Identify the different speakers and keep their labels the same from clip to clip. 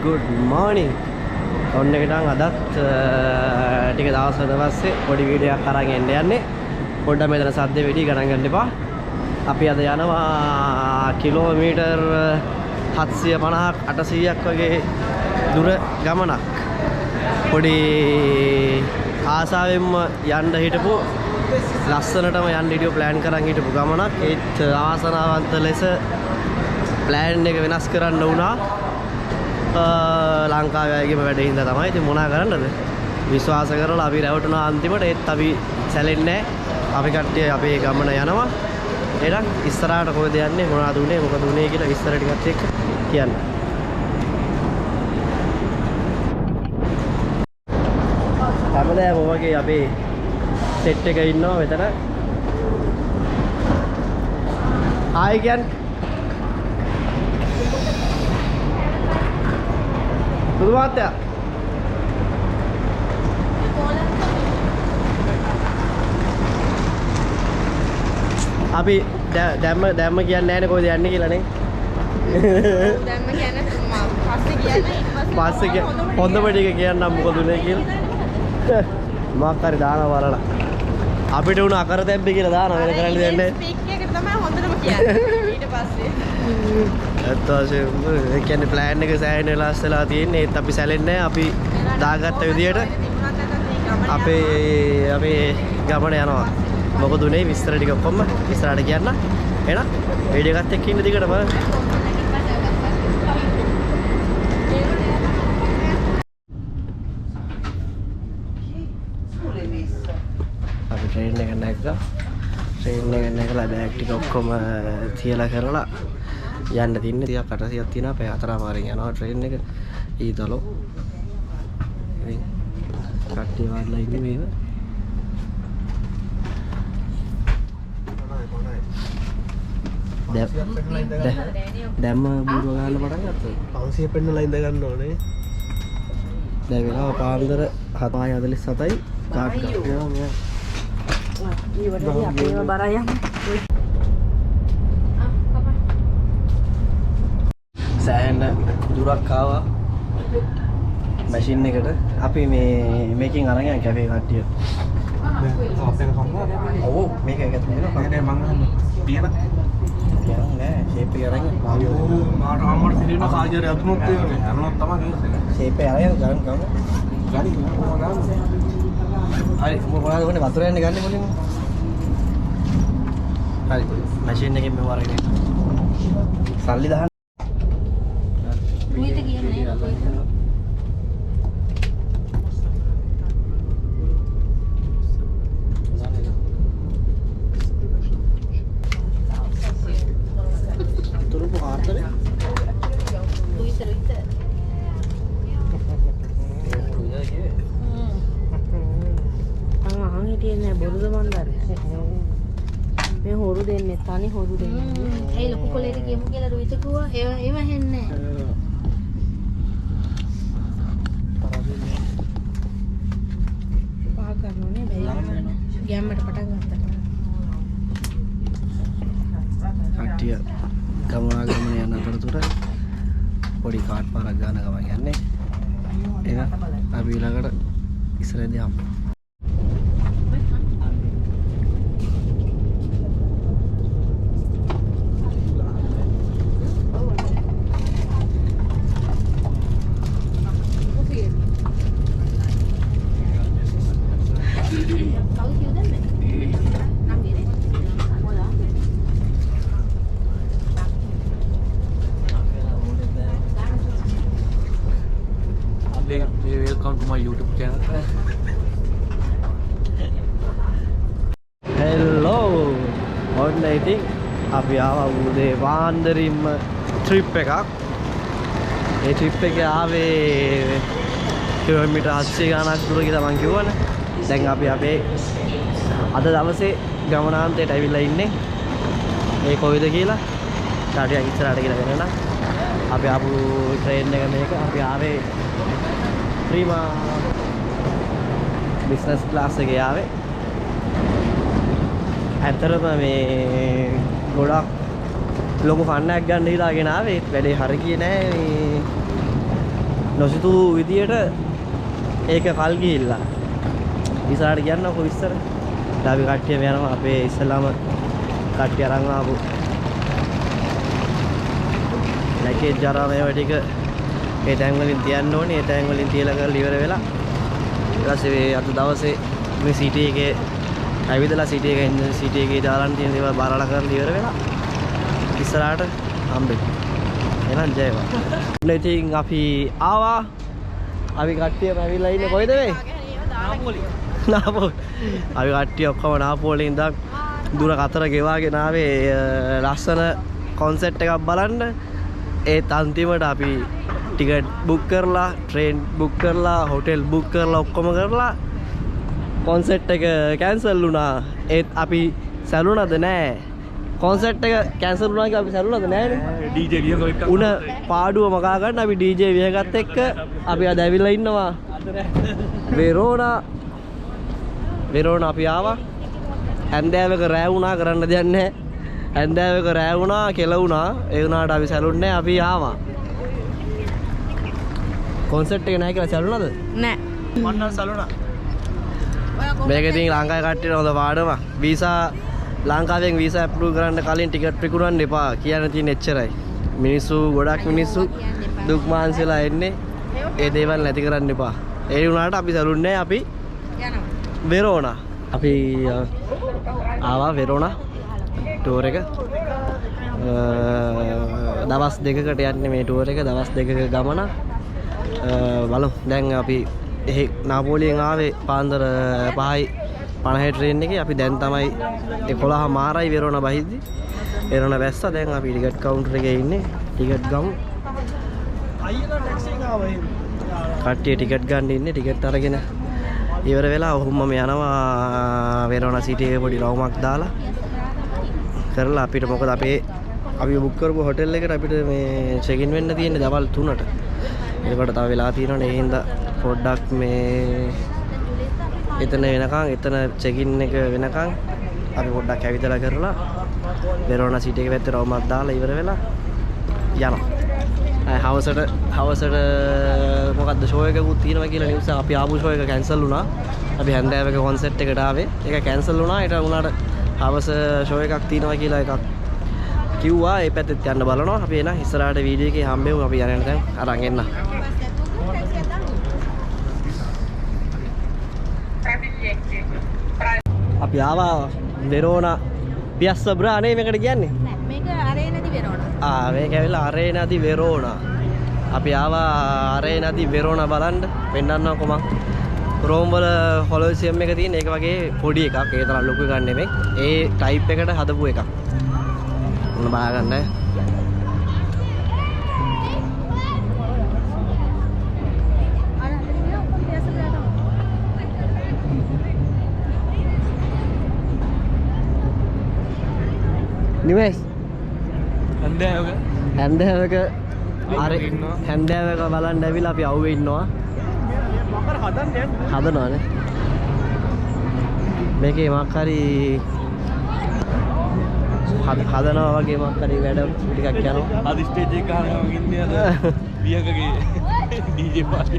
Speaker 1: Good morning. ඔන්න එක නම් අදත් ටික දවසකට පස්සේ පොඩි වීඩියෝ එකක් අරන් එන්න යන්නේ. පොඩ්ඩක් මෙතන සද්ද වෙඩි ගණන් ගන්න එපා. අපි අද යනවා කිලෝමීටර් 750ක් 800ක් වගේ දුර ගමනක්. පොඩි ආසාවෙන්ම යන්න හිටපු ලස්සනටම යන්න හිටපු ප්ලෑන් කරන් හිටපු ගමනක්. ඒත් ආසනාවන්ත ලෙස ප්ලෑන් එක වෙනස් කරන්න වුණා. ලංකාවේ අයගේම වැඩේ හින්දා තමයි. ඉතින් මොනා කරන්නද? විශ්වාස කරලා අපි රැවටුණා අන්තිමට. ඒත් අපි සැලෙන්නේ නැහැ. අපි කට්ටිය අපේ ගමන යනවා. එහෙනම් ඉස්සරහට කොහෙද යන්නේ, මොනවද උනේ, මොකද උනේ කියලා විස්තර ටිකත් එක්ක කියන්න. හැමදාම වගේ අපේ සෙට් එක ඉන්නවා මෙතන. හායි කියන්නේ. සුදු මහත්තයා. අපි දැම්ම දැම්ම කියන්නේ නැහැනේ කොහෙද යන්නේ කියලා නේ.
Speaker 2: දැම්ම කියන්නේ පස්සේ කියන්න ඊට
Speaker 1: පස්සේ හොඳම ටික කියන්නම් මොකද උනේ කියලා. මොකක් හරි දානවා බලලා. අපිට උන අකරතැබ්බේ කියලා දානවා වෙන කරන්න දෙයක් නැහැ.
Speaker 2: ස්පීක් එකට තමයි හොඳටම කියන්නේ ඊට පස්සේ.
Speaker 1: ඇත්ත වශයෙන්ම ඒ කියන්නේ ප්ලෑන් එක සෑහෙන වෙලාස් වෙලා තියෙන්නේ. ඒත් අපි සැලෙන්නේ නැහැ. අපි දාගත්ත විදියට අපේ අපේ ගමන යනවා. මොකද උනේ විස්තර ටික ඔක්කොම ඉස්සරහට කියන්න. එහෙනම් වීඩියෝ එකත් එක්ක ඉන්න දිගටම. අපි ට්‍රේන් එක නැග්ගා. ට්‍රේන් එක නැගලා බෑග් ටික ඔක්කොම තියලා කරලා යන්න තින්නේ. ටිකක් 800ක් තියෙනවා. පැය 4:00 යනවා ට්‍රේන් එක. ඊතලෝ. ඉතින් කට්ටිය වාඩිලා ඉන්නේ මේව. දැම්ම බූරුව ගන්න පටන් ගත්තා.
Speaker 3: 500 පෙන්නලා ඉඳ ගන්න ඕනේ.
Speaker 1: දැන් වෙලාව පාන්දර 7:47යි. කාඩ් ගන්නවා මෙයා.
Speaker 2: ඊවටදී අපේම බරයි යන්න.
Speaker 1: සෑහෙන දුරක් ආවා මැෂින් එකට. අපි මේ මේකෙන් අරන් යන කැෆේ කට්ටිය.
Speaker 3: අපේන කම්බෝ.
Speaker 1: ඔව් මේක එක තියෙනවා.
Speaker 3: නෑ නෑ මං අහන්නේ. පියන.
Speaker 1: තියන් නෑ ෂේප් එක අරන් යන්න.
Speaker 3: අයියෝ මාට අම්මට සිරින කාජරේ අතුනොත් එහෙම. අනුනොත් තමයි කියන්නේ.
Speaker 1: ෂේප් එක අරන් යන්න ගන්න ගන්න.
Speaker 3: ගනි කොහොමද ගන්නේ?
Speaker 1: හරි උඹ මොනවද කරන්නේ වතුර යන්නේ ගන්නේ මුලින්ම. හරි මැෂින් එකෙන් මෙව අරගෙන එන්න. සල්ලි දාන්න.
Speaker 2: රුයිත කියන්නේ රුයිත.
Speaker 1: තුරුපු කාර්තනේ.
Speaker 2: රුයිත රුයිත.
Speaker 4: මං අහන් හිටියේ නෑ බොරුද මන් දන්නේ. මේ හොරු දෙන්නේ තනි හොරු දෙන්නේ.
Speaker 2: ඒ ලොකු කොලේට කියමු කියලා රුයිත කිව්වා. ඒව ඒව හෙන්නේ නෑ.
Speaker 4: පහ කරනෝනේ බැරි වෙනවා. ගැම්මට පටන් ගත්තා.
Speaker 1: කට්ටිය ගමනාගමන යන අතරතුර පොඩි කාඩ් පාරක් ගන්න ගමන් යන්නේ. එහෙනම් අපි ඊළඟට ඉස්සරහදී හම්බ වෙමු.
Speaker 2: කවුද කිව්ව දැම්මේ? නම් ගියේ. මොකද?
Speaker 3: Welcome to my YouTube channel.
Speaker 1: Hello. ඔන්න ඉතින් අපි ආවා උදේ පාන්දරින්ම ට්‍රිප් එකක්. ඒ ට්‍රිප් එකේ ආවේ කිලෝමීටර් 700 ගාණක් දුර කියලා මං කිව්වනේ. දැන් අපි අපේ අද දවසේ ගමනාන්තයට ඇවිල්ලා ඉන්නේ. මේ කොයිද කියලා තව ටිකක් ඉස්සරහට කියලා වෙනනම්. අපි ආපු ට්‍රේන් එක මේක. අපි ආවේ ප්‍රීමා බිස්නස් ක්ලාස් එකේ ආවේ. ඇත්තටම මේ ගොඩක් ලොකු ෆන් එකක් ගන්න හිතාගෙන ආවේ. ඒත් වැඩේ හරි ගියේ නෑ. මේ නොසිතූ විදියට ඒක කල් ගිහිල්ලා. ඉස්සරහට කියන්නකෝ විස්තර. දැන් අපි කට්ටියම යනවා අපේ ඉස්සෙල්ලාම කට්ටිය අරන් ආපු ලැගේජ් අරන් ඒවා ටික ඒ තැන් වලින් තියන්න ඕනේ. ඒ තැන් වලින් තියලා කරලා ඉවර වෙලා ඊට පස්සේ මේ අද දවසේ මේ සිටි එකේ ඇවිදලා සිටි එකේ ඉන්න සිටි එකේ දාලන් තියෙන දේවල් බාරලා කරලා ඉවර වෙලා ඉස්සරහට හම්බෙමු. එහෙනම් ජය වේවා. ඉතින් අපි ආවා. අපි කට්ටියම ඇවිල්ලා ඉන්නේ කොහෙද මේ?
Speaker 3: නාපෝලි.
Speaker 1: නාපෝලි. අපි කට්ටිය ඔක්කොම නාපෝලි ඉඳන් දුර කතර ගෙවාගෙන ආවේ ලස්සන කොන්සර්ට් එකක් බලන්න. ඒත් අන්තිමට අපි ටිකට් බුක් කරලා, ට්‍රේන් බුක් කරලා, හොටෙල් බුක් කරලා ඔක්කොම කරලා කොන්සර්ට් එක කැන්සල් වුණා. ඒත් අපි සැලුණාද නෑ. කොන්සර්ට් එක කැන්සල් වුණා කියලා අපි සැලුණාද නෑනේ.
Speaker 3: DJ විහග එක්ක
Speaker 1: උණ පාඩුව මකා ගන්න අපි DJ විහගත් එක්ක අපි අද ඇවිල්ලා ඉන්නවා වෙරෝනා. වෙරෝනා අපි ආවා. හැන්දෑවක රෑ වුණා, කරන්න දෙයක් නැහැ. හැන්දෑවක රෑ වුණා, කෙල වුණා. ඒ වුණාට අපි සැලුන්නේ නැහැ, අපි ආවා. කොන්සර්ට් එක නැහැ කියලා සැලුණාද?
Speaker 4: නෑ.
Speaker 3: මං නම් සැලුණා.
Speaker 1: මේක ඉතින් ලංකාවේ කට්ටියට හොඳ පාඩමක්. වීසා ලංකාවෙන් වීසා ඇප්‍රූව් කරන්න කලින් ටිකට් විකුණන්න එපා කියන තියෙන එච්චරයි. මිනිස්සු ගොඩක් මිනිස්සු දුක් මහන්සි වෙලා එන්නේ. ඒ දේවල් නැති කරන්න එපා. ඒ වුණාට අපි සැලුන්නේ නැහැ, අපි
Speaker 4: යනවා.
Speaker 1: වෙරෝනා. අපි ආවා වෙරෝනා ටුවර් එක. දවස් දෙකකට යන්නේ මේ ටුවර් එක. දවස් දෙකක ගමන. බලමු. දැන් අපි එහෙ නාපෝලියෙන් ආවේ පාන්දර 5:50 ට්‍රේන් එකේ. අපි දැන් තමයි 11:00 වෙරෝනා බහිද්දි. වෙරෝනා බැස්සා. දැන් අපි ටිකට් කවුන්ටර් එකේ ඉන්නේ. ටිකට් ගමු.
Speaker 3: අයියලා ටැක්සි එක ආවා එහෙම.
Speaker 1: කට්ටිය ටිකට් ගන්න ඉන්නේ. ටිකට් අරගෙන ඉවර වෙලා ඔහොමම යනවා වෙරෝනා සිටි එකේ පොඩි රවුමක් දාලා කරලා අපිට මොකද අපේ අපි බුක් කරපු හොටෙල් එකට අපිට මේ චෙක් ඉන් වෙන්න තියෙන්නේ දවල් 3ට. ඒකට තව වෙලා තියෙනවනේ. ඒ හින්දා පොඩ්ඩක් මේ එතන වෙනකන් එතන චෙක් ඉන් එක වෙනකන් අපි පොඩ්ඩක් ඇවිදලා කරලා වෙරෝනා සිටි එකේ පැත්තේ රවුමක් දාලා ඉවර වෙලා යනවා. හවසට හවසට මොකද්ද ෂෝ එකකුත් තියෙනවා කියලා නිවුස් එක. අපි ආපු ෂෝ එක කැන්සල් වුණා. අපි හැන්දෑවක කොන්සර්ට් එකට ආවේ. ඒක කැන්සල් වුණා. ඊට වුණාට හවස ෂෝ එකක් තියෙනවා කියලා එකක් කිව්වා. ඒ පැත්තෙත් යන්න බලනවා. අපි එන ඉස්සරහට වීඩියෝ එකේ හම්බෙමු. අපි යන යන තැන් අරන් එන්න. අපි ආවා වෙරෝනා පියස්සා බ්‍රා නේ මේකට කියන්නේ?
Speaker 4: නෑ, මේක අරේනා දි වෙරෝනා.
Speaker 1: ආ මේක ඇවිල්ලා අරේනා දි වෙරෝනා. අපි ආවා අරේනා දි වෙරෝනා බලන්න. පෙන්නන්නකෝ මං. රෝම් වල කොලොසියම් එක තියෙන ඒක වගේ පොඩි එකක්. ඒ තරම් ලොකු එකක් නෙමෙයි. ඒ ටයිප් එකට හදපු එකක්. ඔන්න බලා ගන්න.
Speaker 4: අර අතන ඉන්න ඔක්කොම පියස්සා බ්‍රා තමයි.
Speaker 1: නිමේෂ්
Speaker 3: හන්දෑවක
Speaker 1: හැන්දෑවක අර
Speaker 3: ඉන්නවා.
Speaker 1: හැන්දෑවක බලන්න ඇවිල්ලා අපි අවුවේ ඉන්නවා.
Speaker 3: මොකද හදන්න යන්නේ?
Speaker 1: හදනවානේ. මේකේ මොකක් හරි හදනවා වගේ මොකක් හරි වැඩ ටිකක් යනවා.
Speaker 3: අද ස්ටේජ් එක ගහන ගමන් ඉන්නේ අද වියකගේ DJ party.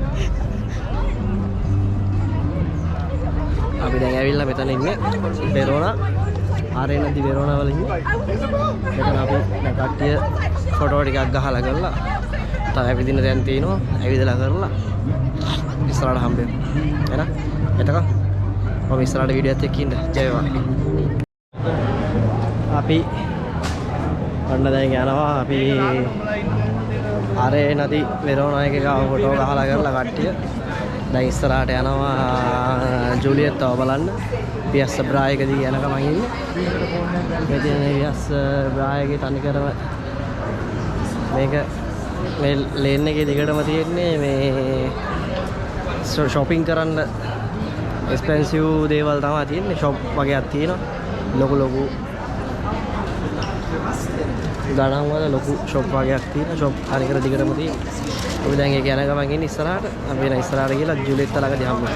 Speaker 1: අපි දැන් ඇවිල්ලා මෙතන ඉන්නේ වෙරෝනා ආරේනා දි වෙරෝනා වල ඉන්නේ. මෙතන අපි දැන් කට්ටිය ෆොටෝ ටිකක් ගහලා කරලා තව ඇවිදින්න තැන් තියෙනවා. ඇවිදලා කරලා ඉස්සරහට හම්බෙමු. එහෙනම් එතකන් මම ඉස්සරහට වීඩියෝ එකත් එක්ක ඉන්න. ජය වේවා. අපි ඔන්න දැන් යනවා අපි ආරේනා දි වෙරෝනා එකේ ගාව ෆොටෝ ගහලා කරලා කට්ටිය දැන් ඉස්සරහට යනවා ජූලියට් තව බලන්න. පියස්සා බ්‍රා එක දිගේ යන ගමන් ඉන්නේ. මේ තියෙන පියස්සා බ්‍රා එකේ තනිකරම මේක මේ ලේන් එකේ දිගටම තියෙන්නේ මේ ෂොපින් කරන්න එක්ස්පෙන්සිව් දේවල් තමයි තියෙන්නේ. ෂොප් වගේක් තියෙනවා. ලොකු ලොකු ගණන් වල ලොකු ෂොප් වගේක් තියෙනවා. ෂොප් තනිකර දිගටම තියෙනවා. අපි දැන් ඒක යන ගමන් ඉන්නේ ඉස්සරහට. අපි එන ඉස්සරහට ගිහලා ජූලියට් ළඟදී හම්බ වෙමු.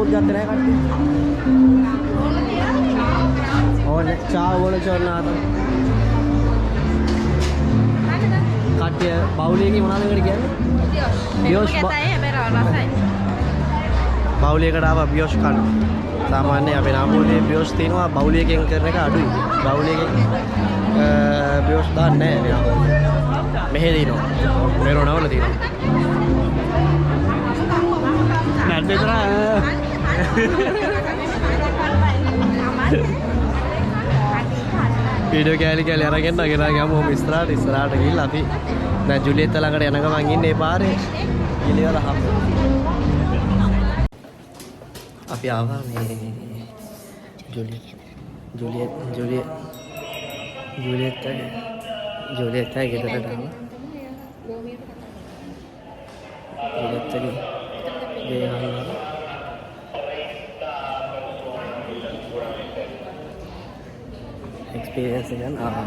Speaker 1: මොකුත් ගත්තේ නැහැ කට්ටිය. ඕනේ චාଓ buona giornata. කට්ටිය බවුලියකින් මොනවද ඒකට කියන්නේ? බියෝෂ්.
Speaker 2: හැබැයි රසයි.
Speaker 1: බවුලියකට ආවා බියෝෂ් කන්න. සාමාන්‍යයෙන් අපේ නාපෝලියේ බියෝෂ් තියෙනවා, බවුලියකින් කරන එක අඩුයි. බවුලියකින් බියෝෂ් දාන්නේ නැහැ මෙහා. මෙහෙ තියෙනවා. වෙරෝනාවල තියෙනවා. නැද්ද විතර? වීඩියෝ කෑලි කෑලි අරගෙන ගෙන ගමු ඔහොම ඉස්සරහට ඉස්සරහට ගිහිල්ලා අපි දැන් ජුලියට් ළඟට යන ගමන් ඉන්නේ ඒ පාරේ ගිහලා හම්බ. අපි ආවා මේ ජුලියට් ජුලියට් ජුලියට් ජුලියට්ගේ ජුලියට්ගේ ගෙදරට ආවා. ජුලියට්ගේ ගේ අහන්න එක්ස්පීරියන්ස් එක ගන්න. ආ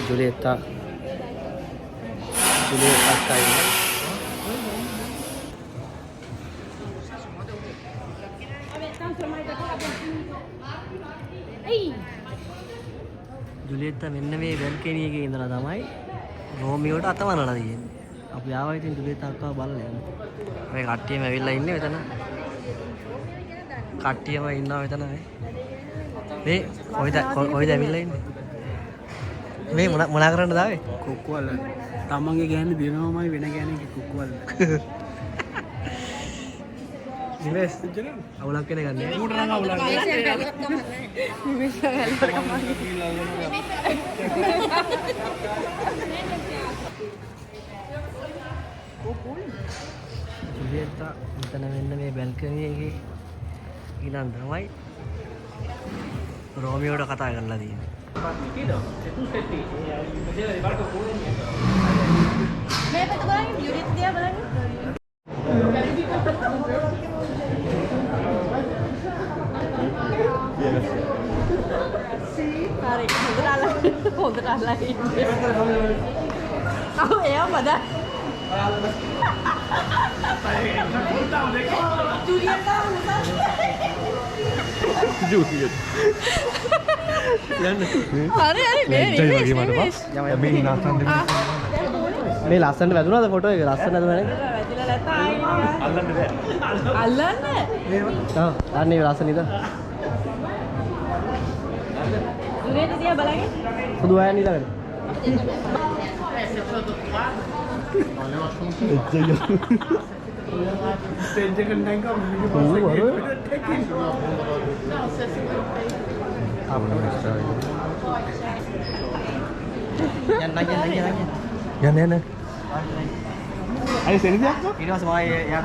Speaker 1: ජුලියට්ටා ජුලියට් අක්කා ඉන්නවා. ජුලියට්ටා මෙන්න මේ බැල්කනි එකේ ඉඳලා තමයි රෝමියෝට අතවනලා තියෙන්නේ. අපි ආවා ඉතින් ජුලියට් අක්කාව බලලා යන්න. මේ කට්ටියම ඇවිල්ලා ඉන්නේ මෙතන. කට්ටියම ඉන්නවා මෙතන මේ. මේ කොයිද කොයිද ඇවිල්ලා ඉන්නේ? මේ මොන මොනා කරන්නද ආවේ?
Speaker 5: කුක්කු අල්ලන්න. තමන්ගේ ගෑණි දිනවමයි වෙන ගෑණිගේ කුක්කු අල්ලන්න.
Speaker 1: නිමේෂ් අවුලක් වෙන එකක් නෑ.
Speaker 5: ඌට නම් අවුලක් නෑ.
Speaker 1: ජුලියට්ටා මෙතන මෙන්න මේ බැල්කනි එකේ ඉඳන් තමයි රෝමියෝට කතා කරලා තියෙන්නේ.
Speaker 2: මේ පැත්ත බලන්න, ජුලියට් දිහා බලන්න. හරි, හොඳට අල්ලන්න. හොඳට අල්ලන්න ඉන්නේ. ඔව්, එයා මද. ජුලියට් ආව
Speaker 3: ජුලියට්.
Speaker 1: යන්න.
Speaker 2: හරි හරි, මේ
Speaker 3: ලැජ්ජයි වගේ මට බං. මේ නාසන් දෙන්න.
Speaker 1: මේ ලස්සනට වැදුනාද ෆොටෝ එක? ලස්සන වැදුනා නේද?
Speaker 2: වැදිලා නැත ආයි.
Speaker 3: අල්ලන්න බෑ.
Speaker 2: අල්ලන්න.
Speaker 1: ඔව්, අන්න ඒ ලස්සන ඉඳන්.
Speaker 2: ජුලියට් දිහා බලන්න.
Speaker 1: සුදු අයන් ඊළඟට.
Speaker 5: ස්ටේජ් එක නැංගා මිනිහ
Speaker 1: ඔව්, අර. යන්න යන්න යන්න යන්න.
Speaker 3: යන්න යන්න. අය සෙනසියක්?
Speaker 1: ඊට පස්සේ මම යා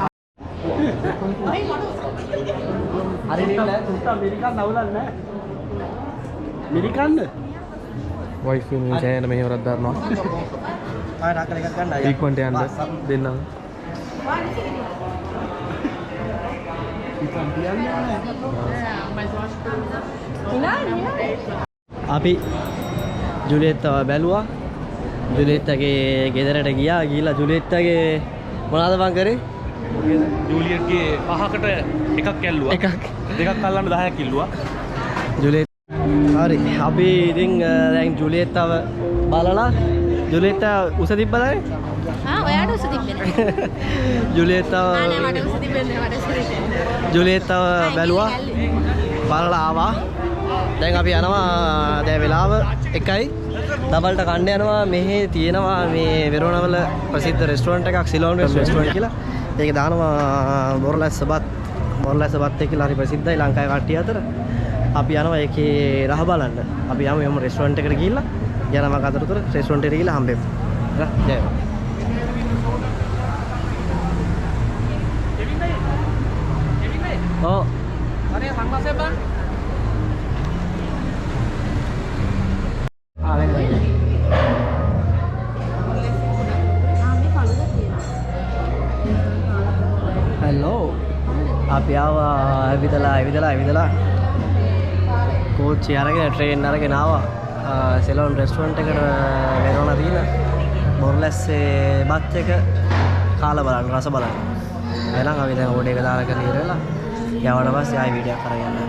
Speaker 1: හරි නේද?
Speaker 5: සුට්ටා මිරිකන් අවුලක් නෑ. මිරිකන්ද?
Speaker 3: වයිෆ් වෙනුවෙන් සෑහෙන මෙහෙවරක් දරනවා.
Speaker 1: ආය ටාකල එකක් ගන්න අයියා.
Speaker 3: ඉක්මනට යන්න දෙන්නම්.
Speaker 5: ඉතින් තියන්නේ නෑ.
Speaker 2: හිනා හිනා.
Speaker 1: අපි ජුලියට්ව බැලුවා. ජුලියට්ගේ ගෙදරට ගියා. ගිහිල්ලා ජුලියට්ගේ මොනවද බං කරේ?
Speaker 3: ජූලියට්ගේ පහකට එකක් ඇල්ලුවා.
Speaker 1: එකක්.
Speaker 3: දෙකක් අල්ලන්න 10ක් ඉල්ලුවා.
Speaker 1: ජුලියට් හරි, අපි ඉතින් දැන් ජුලියට්ව බලලා, ජුලියට් උස තිබ්බද?
Speaker 2: ආ, ඔයාට උස තිබ්බේ නෑ.
Speaker 1: ජුලියට්ව
Speaker 2: ආ නෑ, මට උස තිබ්බේ නෑ, මට උස තිබ්බේ නෑ.
Speaker 1: ජුලියට්ව බැලුවා. බලලා ආවා. දැන් අපි යනවා, දැන් වෙලාව 1යි. දවල්ට කන්න යනවා. මෙහෙ තියෙනවා මේ වෙරෝනවල ප්‍රසිද්ධ රෙස්ටෝරන්ට් එකක්, සිලෝන් රෙස්ටෝරන්ට් කියලා. ඒක දානවා බොරලැස්ස බත්. බොරලැස්ස බත් එක කියලා හරි ප්‍රසිද්ධයි ලංකාවේ කට්ටිය අතර. අපි යනවා ඒකේ රහ බලන්න. අපි යමු යමු රෙස්ටෝරන්ට් එකට ගිහිල්ලා යනවා. අතරතුර රෙස්ටෝරන්ට් එකට ගිහිල්ලා හම්බෙමු. හරි, ජය වේවා. ඔව්. ආ වෙන්න.
Speaker 2: ආ, මේ කළුද තියෙනවා.
Speaker 1: හැලෝ, අපි ආවා ඇවිදලා ඇවිදලා ඇවිදලා කෝච්චි අරගෙන ට්‍රේන් අරගෙන ආවා සෙලෝන් රෙස්ටෝරන්ට් එකට, වෙරෝනා තියෙන බොරලැස්සේ බත් එක කාලා බලන්න, රස බලන්න. එහෙනම් අපි දැන් ඕඩර් එක දාලා කරලා ඉවර වෙලා යවට පස්සේ ආයෙ වීඩියෝ එකක් අරගෙන යන්න.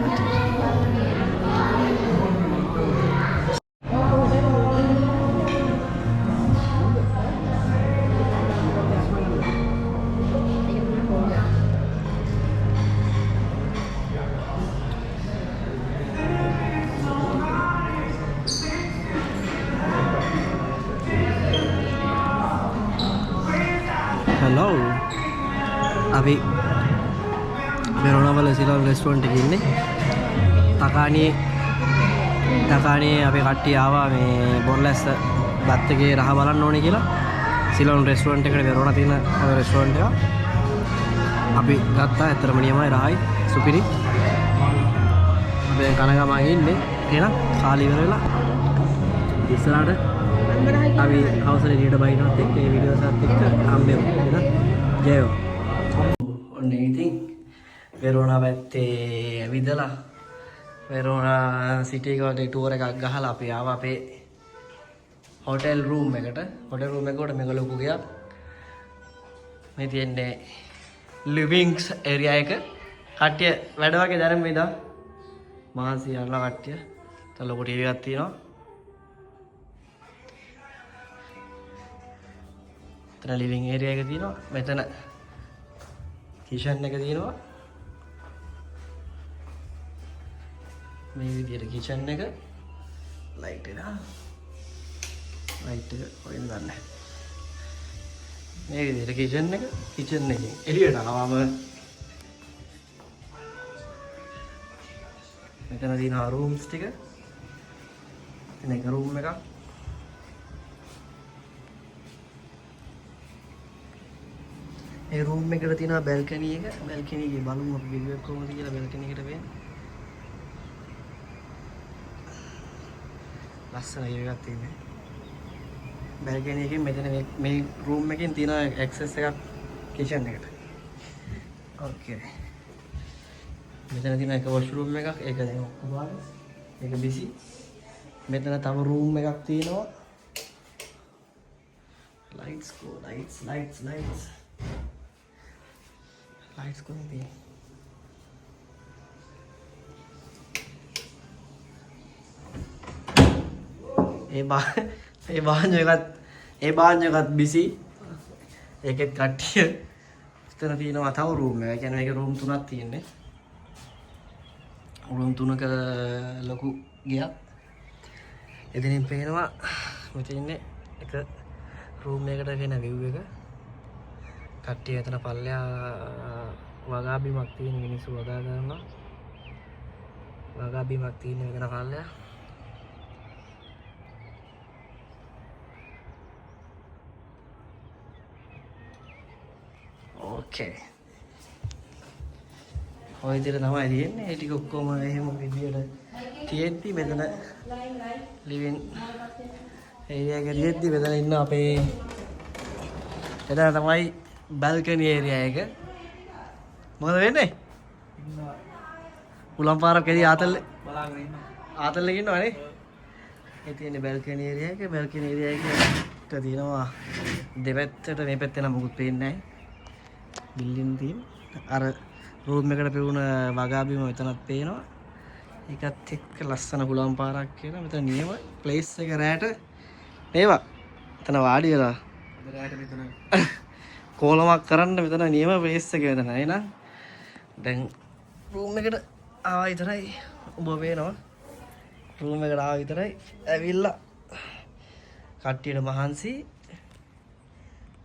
Speaker 1: Hello. අපි වෙරෝනාවල සිලෝන් රෙස්ටෝරන්ට් එකේ ඉන්නේ. තකානියේ අපේ කට්ටිය ආවා මේ බොරලැස්ස බත් එකේ රහ බලන්න ඕනේ කියලා. සිලෝන් රෙස්ටෝරන්ට් එකට වෙරෝනා තියෙන ඔය රෙස්ටෝරන්ට් එක. අපි ගත්තා. ඇත්තටම නියමයි, රහයි, සුපිරි. අපි දැන් කන ගමන් ඉන්නේ. එහෙනම් කාලේ ඉවර වෙලා ඉස්සරහට අපි හවසට එළියට බහිනවත් එක්ක මේ වීඩියෝස් එකත් එක්ක හම්බෙමු. එහෙනම් ජය වේවා. ඔන්න ඉතින් වෙරෝනා පැත්තේ ඇවිදලා වෙරෝනා සිටි එක වගේ ටුවර් එකක් ගහලා අපි ආවා අපේ හොටෙල් රූම් එකට. හොටෙල් රූම් එකට මේක ලොකු ගයක්. මේ තියෙන්නේ ලිවිංස් ඒරියා එක. කට්ටිය වැඩ වගේ දැනෙන්න මේ දා. මහන්සි යනවා කට්ටිය. තව ලොකු ටීවී එකක් තියෙනවා. එතන ලිවිං ඒරියා එක තියෙනවා. මෙතන කිචන් එක තියෙනවා. මේ විදියට කිචන් එක ලයිට් එක ලයිට් එක කොහෙන්ද දන්නේ මේ විදියට කිචන් එක කිචන් එකෙන් එළියට ආවම මෙතන තියෙනවා රූම්ස් ටික. එතන එක රූම් එකක්. ඒ රූම් එකට තියෙනවා බැල්කනි එක. බැල්කනි එකේ බලමු අපි විව් එක කොහොමද කියලා බැල්කනි එකට වෙන්නේ. ලස්සන විව් එකක් තියෙන්නේ. බැල්කනි එකෙන් මෙතන මේ රූම් එකෙන් තියෙන ඇක්සස් එකක් කිචන් එකට. ඕකේ. මෙතන තියෙන එක වොෂ්රූම් එකක්. ඒක දැන් ඔක්කොම බලන්න. ඒක බිසි. මෙතන තව රූම් එකක් තියෙනවා. Lights go, lights, lights, lights. Lights කොහෙන්ද තියෙන්නේ? ඒ බාඤ්ඤ එකත් බිසි. ඒකෙත් කට්ටිය. එතන තියෙනවා තව රූම් එකක්. ඒ කියන්නේ මේකේ රූම් තුනක් තියෙන්නේ. රූම් තුනක ලොකු ගෙයක්. එතනින් පේනවා මෙතන ඉන්නේ එක රූම් එකකට වෙන විව් එක. කට්ටිය එතන පල්ලෙහා වගා බිමක් තියෙන මිනිස්සු වගා කරනවා. වගා බිමක් තියෙන එතන පල්ලෙහා. ඕකේ. ඔය විදිහට තමයි තියෙන්නේ. ඒ ටික ඔක්කොම එහෙම විදියට තියෙද්දි මෙතන ලිවිං ඒරියා එක තියෙද්දි මෙතන ඉන්න අපේ එතන තමයි බැල්කනි ඒරියා එක. මොකද වෙන්නේ? උලම් පාරක් එදී ආතල්
Speaker 3: බලාගෙන ඉන්නවා.
Speaker 1: ආතල් එකේ ඉන්නවනේ. ඒ තියෙන්නේ බැල්කනි ඒරියා එක. බැල්කනි ඒරියා එකට තියෙනවා දෙපැත්තට. මේ පැත්තේ නම් මොකුත් පේන්නේ නැහැ. බිල්ඩින් තියෙන අර රූම් එකට පෙවුන වගා බිම මෙතනත් පේනවා. ඒකත් එක්ක ලස්සන හුලම් පාරක් කියලා මෙතන නියම ප්ලේස් එක රැට මේවා. එතන වාඩි වෙලා
Speaker 3: අද රැට මෙතන
Speaker 1: කෝලමක් කරන්න මෙතන නියම ප්ලේස් එක මෙතන. එහෙනම් දැන් රූම් එකට ආවා විතරයි ඔබ පේනවා. රූම් එකට ආවා විතරයි ඇවිල්ලා කට්ටියට මහන්සි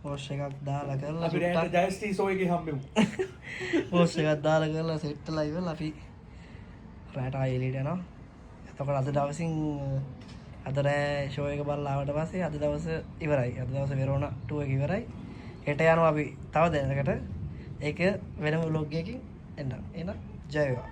Speaker 1: වොෂ් එකක් දාලා කරලා
Speaker 3: අපි රැට ජයශ්‍රී ෂෝ එකේ හම්බෙමු.
Speaker 1: වොෂ් එකක් දාලා කරලා සෙට් වෙලා ඉවරලා අපි රැට ආයෙ එළියට යනවා. එතකොට අද දවසින් අද රෑ ෂෝ එක බලලා ආවට පස්සේ අද දවස ඉවරයි. අද දවස වෙරෝනා ටූර් එක ඉවරයි. හෙට යනවා අපි තව දැනකට. ඒක වෙනම ව්ලොග් එකකින් එන්නම්. එහෙනම් ජය වේවා.